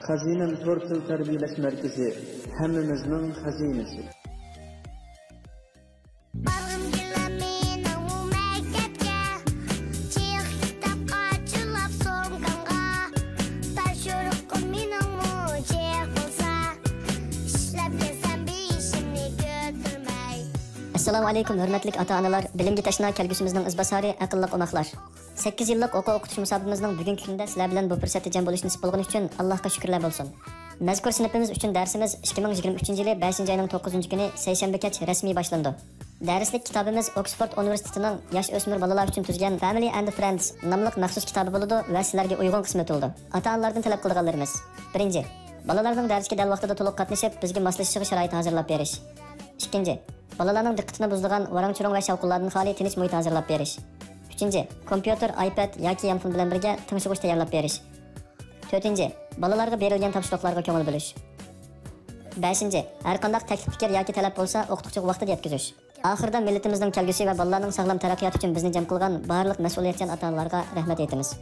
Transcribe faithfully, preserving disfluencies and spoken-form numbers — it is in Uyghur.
خەزىنەم تور تىل تەربىيەلەش مەركىزى، ھەممىمىزنىڭ خەزىنىسى. بارغۇم كېلە مېنىڭمۇ مەكتەپكە، جىق كىتاب قاچىلاپ سومكامغا. تاپشۇرۇقۇم مېنىڭمۇ جىق بولسا، ئىشلەپ يەسەم بېشىمنى كۆتۈرمەي. ئەسسالامۇ ئەلەيكۇم، ھۆرمەتلىك ئاتا-ئانىلار، بىلىمگە تەشنا كەلگۈسىمىزنىڭ ئىزباسارى، ئەقىللىق ئوماقلار. سەككىز يىللىق ئوقۇ-ئوقۇتۇش مۇساپىمىزنىڭ بۈگۈنكى كۈنىدە سىلەر بىلەن بۇ پۇرسەتتە جەم بولۇش نېسىپ بولغىنى ئۈچۈن ئاللاھقا شۈكۈرلەر بولسۇن. مەزكۇر سىنىپىمىز ئۈچۈن دەرسىمىز ئىككى مىڭ يىگىرمە ئۈچىنچى يىلى بەشىنچى ئاينىڭ توققۇزىنچى كۈنى سەيشەنبە كەچ رەسمىي باشلىنىدۇ. دەرسلىك كىتابىمىز ئوكسفورد ئۇنىۋېرسىتېتىنىڭ ياش ئۆسمۈر بالىلار ئۈچۈن تۈزگەن Family and Friends ناملىق مەخسۇس كىتابى بولىدۇ ۋە سىلەرگە ئۇيغۇن قىسمى ئۆتۈلىدۇ. ئاتا-ئانىلاردىن تەلەپ قىلىدىغانلىرىمىز: بىرىنچى، بالىلارنىڭ دەرسكە دەل ۋاقتىدا تولۇق قاتنىشىپ، بىزگە ماسلىشىشىغا شارائىت ھازىرلاپ بېرىش. ئىككىنچى، بالىلارنىڭ دىققىتىنى بۇزىدىغان ۋاراڭ-چۇرۇڭ ۋە شاۋقۇنلاردىن خالىي تىنچ مۇھىت ھازىرلاپ بېرىش. ئۈچىنچى، كومپيۇتېر، ئايپەد ياكى يانفون بىلەن بىرگە تىڭشىغۇچ تەييارلاپ بېرىش. تۆتىنچى، بالىلارغا بېرىلگەن تاپشۇرۇقلارغا كۆڭۈل بۆلۈش. بەشىنچى، ھەرقانداق تەكلىپ پىكىر ياكى تەلەپ بولسا ئوقۇتقۇچىغا ۋاقتىدا يەتكۈزۈش. ئاخىرىدا مىللىتىمىزنىڭ كەلگۈسى ۋە بالىلارنىڭ ساغلام تەرەققىياتى ئۈچۈن بىزنى جەم قىلغان بارلىق مەسئۇلىيەتچان ئاتا-ئانىلارغا رەھمەت ئېيتىمىز.